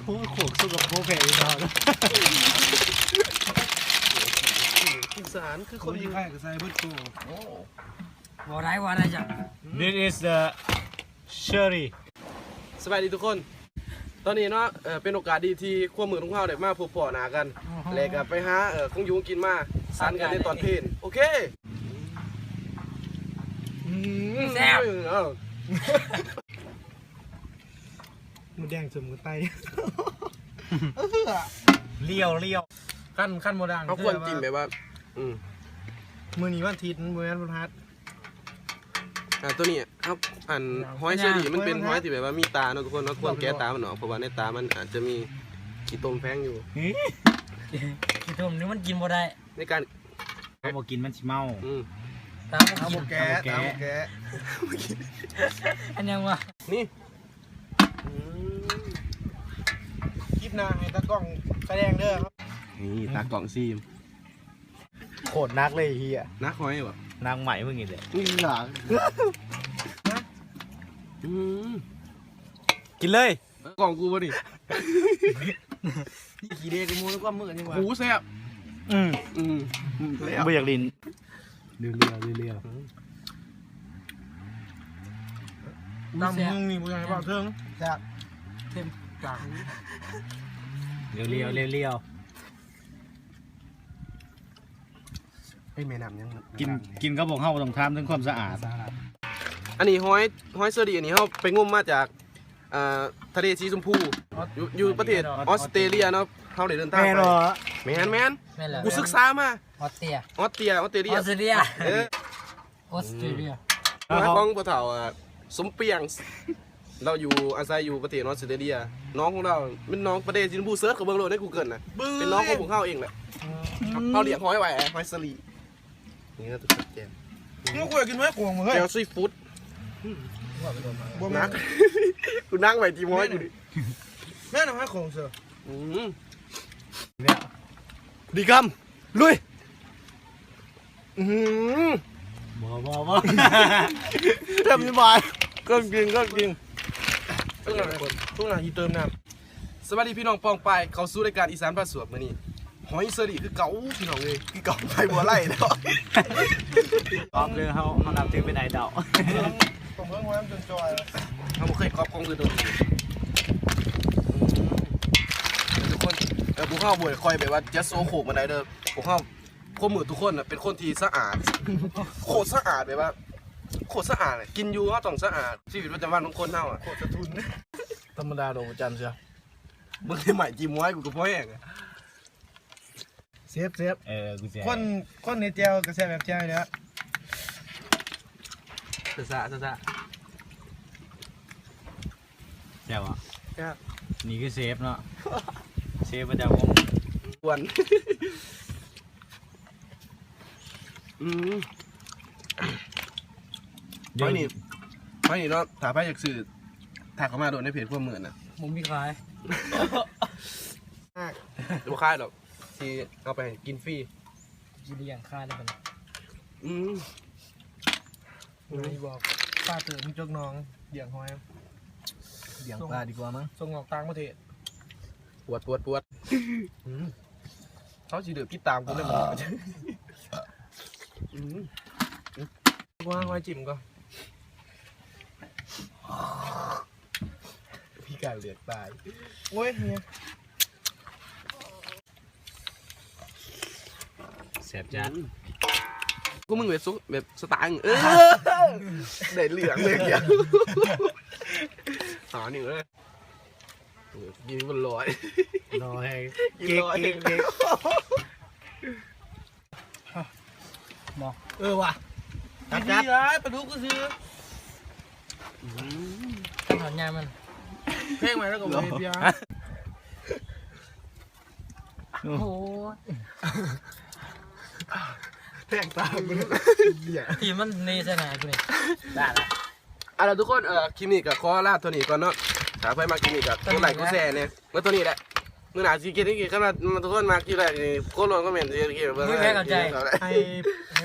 ໂອ້ຍ ໂຄກສົກກະປົກແທ້ອີ່ດອກ. ສງສານ ຄືຄົນຢູ່ໃກ້ກໍໃສ່ເບິດໂຕ. ໂອ້ ບໍ່ໄດ້ ບໍ່ໄດ້ຈ້ະ. This is the sherry. ສະບາຍດີທຸກຄົນ. ຕອນນີ້ເນາະ ເອີ ເປັນໂອກາດດີທີ່ຄວາມມືດຂອງເຮົາໄດ້ມາພົບພໍ້ໜ້າກັນ ແລະກໍໄປຫາ ເອີ ຂອງຢູ່ຂອງກິນມາສັງກັນໃນຕອນເພນ. ໂອເຄ. ອືມ ແຊບ. ເອີ ໝູແດງສົມກັບໄຕ. ລ້ຽວໆ ຄັນ ຄັນບໍ່ດັງ ເຮົາຄວນກິນແບບວ່າ ອືມ ມື້ນີ້ວັນອາທິດ ມັນບໍ່ແມ່ນວັນພະຫັດ. ອ່າ ໂຕນີ້ເຮົາ ອັນ ຫອຍເຊີຣີມັນເປັນຫອຍທີ່ແບບວ່າມີຕາເນາະທຸກຄົນເນາະ, ຄວນແກະຕາມັນອອກ ເພາະວ່າໃນຕາມັນອາດຈະມີຂີ້ຕົມແຝງຢູ່. ຂີ້ຕົມນີ້ມັນກິນບໍ່ໄດ້ ໃນການ ເຮົາບໍ່ກິນມັນຊິເມົາ. ອືມ ຕາບໍ່ກິນ ຕາບໍ່ແກະ ຕາບໍ່ແກະ ຕາບໍ່ແກະ. ອັນຫຍັງວະ ນີ້. ອືມ ຄລິບໜ້າໃຫ້ຕາກ້ອງສະແດງເດີ. ນີ້ຕາກ້ອງຊີມ. ໂຄດໜັກເລີຍເຮີຍ. ໜັກຫອຍບໍ່? ໜັກໄໝມຶງນີ້ແຫຼະ. ນີ້ຫຼາຍ. ອືມ ກິນເລີຍ. ກ້ອງກູບໍ່ນີ້? ຂີ້ເດກະມູນກວ່າມື້ນີ້ວ່າ. ໂອ້ ແຊບ. ອືມ ອືມ ບໍ່ຢາກຫຼິ້ນ. ເລວໆ ເລວໆ. ອືມ ຕຳບັກຫຸ່ງນີ້ບໍ່ຢາກເວົ້າເຖິງ. ແຊບ ເຕັມປາກ. ເລວໆ ເລວໆ. ເອີຍ ແມ່ນ້ຳຍັງ ກິນ ກິນກັບພວກເຮົາບໍ່ຕ້ອງຖາມເຖິງຄວາມສະອາດ. ອັນນີ້ຫອຍ ຫອຍເຊີຣີອັນນີ້ເຮົາໄປງົມມາຈາກ ອ່າ ທະເລສີຊົມພູ ຢູ່ ຢູ່ປະເທດອອສເຕຣເລຍເນາະ. ເຮົາໄດ້ເດີນທາງໄປ. ແມ່ນ ແມ່ນ ແມ່ນແຫຼະ. ກູສຶກສາມາ ອອສເຕຣ ອອສເຕຣ ອອສເຕຣເລຍ ອອສເຕຣເລຍ. ເອີ ອອສເຕຣເລຍ. ອືມ ຂອງພໍ່ເຖົ້າ ອ່າ ສົມປຽງ ລາວຢູ່ ອາໄສຢູ່ປະເທດອອສເຕຣເລຍ. ນ້ອງຂອງລາວເປັນນ້ອງປະເທດສີຊົມພູ ເສີດເຂົ້າເບິ່ງໂລດໃນກູເກີນນະ. ເປັນນ້ອງຂອງພວກເຮົາເອງແຫຼະ. ອືມ ເຮົາລ້ຽງຫອຍໄວ້ ຫອຍເຊີຣີ. ນີ້ກໍແຈ່ວ ກູຢາກກິນຫອຍໂຂງເວີ້ຍ ແຈ່ວຊີຟູດ. ອືມ ບໍ່ໜັກ ກູນັ່ງໄວ້ທີ່ໝໍຍກູນີ້. ແມ່ນຫອຍໂຂງເສີ. ອືມ ດີຄຳ ລຸຍ. ອືມ ບໍ່ ບໍ່ ບໍ່ ເຕີມຢູ່ບ່ອຍ ເກີນຈິງ ເກີນຈິງ. ເອີ ທຸກນາງທີ່ເຕີມນ້ຳ. ສະບາຍດີພີ່ນ້ອງປ້ອງປາຍ ເຂົ້າສູ່ລາຍການອີສານພາສວດມື້ນີ້. ຫອຍເຊີຣີຄືເກົ່າພີ່ນ້ອງເອີຍ ຄືເກົ່າ ໄປບໍ່ໄລ່ແລ້ວ. ອອກເດີ ເຮົາ ເຮົານັບຖືເປັນໄອດອລ. ເຮົາບໍ່ເຄີຍກອບຂອງອື່ນໂດນ. ອືມ ທຸກຄົນ ເອີ ພວກເຮົາບໍ່ໄດ້ຄ່ອຍແບບວ່າຈະໂຊໂຄກປານໃດເດີ ພວກເຮົາ ຄົນມືດທຸກຄົນນະເປັນຄົນທີ່ສະອາດ ໂຄດສະອາດ ແບບວ່າໂຄດສະອາດ. ກິນຢູ່ເຮົາຕ້ອງສະອາດ ຊີວິດປະຈຳວັນຂອງຄົນເຮົາອະ ໂຄດສະທຸນ. ທຳມະດາດອກປະຈັນເຊຍ ເບິ່ງໄດ້ໄໝ້ຈິ້ມຫວຍ ກູກໍພໍແຮງອະ. ເຊບ ເຊບ ເອີ ກູແຊບ. ຄົນ ຄົນເຮັດແຈ່ວກໍແຊບແບບແຈ່ວນີ້ແຫຼະ. ຊະຊະ ຊະຊະ. ແຊບບໍ່? ແຊບ. ນີ້ຄືເຊຟເນາະ ເຊຟປະຈຳວົງ ກວນ. ອືມ ຫອຍນີ້ ຫອຍນີ້ເນາະ ຖ້າໃຜຢາກຊື້ ທັກເຂົ້າມາໂລດໃນເພຈຄວາມມືດນະ ບໍ່ມີຂາຍ. ບໍ່ຂາຍດອກ ຊິເອົາໄປໃຫ້ກິນຟຣີ. ຊິລ້ຽງຄາຍແລ້ວບັດນີ້. ອືມ ໄງບອກ ປາເຕີມຈົກໜອງ ລ້ຽງຫອຍ ລ້ຽງປາດີກວ່າມັງ ສົ່ງອອກຕ່າງປະເທດ. ປວດ ປວດ ປວດ. ອືມ ເຂົາຊິເລີ່ມຕິດຕາມກູແລ້ວ. ອືມ ວ່າຫອຍຈິ້ມກ່ອນ ພິການເລືອດຕາຍ. ໂອ້ຍ ເນຍ ແຊບຈັດ. ອືມ ພວກມຶງແບບ ແບບສະຕາຍ ເອີ ໄດ້ເລື່ອງເລີຍ. ຫານີ້ເລີຍ ຍິງມັນລອຍ ລອຍ ກິນລອຍ ເກັກ ເກັກ ເກັກ. ບໍ່ ເອີວ່ະ ຈັດ ຈັດ ຫຼາຍປາດຸກກໍຊື້. ອືມ ກັນຫອນຍາມັນ ເພງມາແລ້ວກໍບໍ່ເຮັດຢາ. ໂອ້ຍ ແພງຕາກູເລີຍ ທີ່ມັນເນໃສ່ໜ້າກູນີ້ ໄດ້ລະ. ເອົາລະທຸກຄົນ ເອີ ຄລິບນີ້ກໍຂໍລາເທົ່ານີ້ກ່ອນເນາະ. ຖ້າໃຜມັກຄລິບນີ້ກໍກົດໄລກົດແຊແດ່ ເບິດເທົ່ານີ້ແຫຼະ. ມື້ໜ້າຊິເຮັດຫຍັງອີກ ຄັນວ່າທຸກຄົນມັກຄລິບໃດນີ້ ກົດລົງຄອມເມັນຊິເຮັດໃຫ້ເບິ່ງ. ມີແພງເຂົ້າໃຈ ໃຫ້ ໃຫ້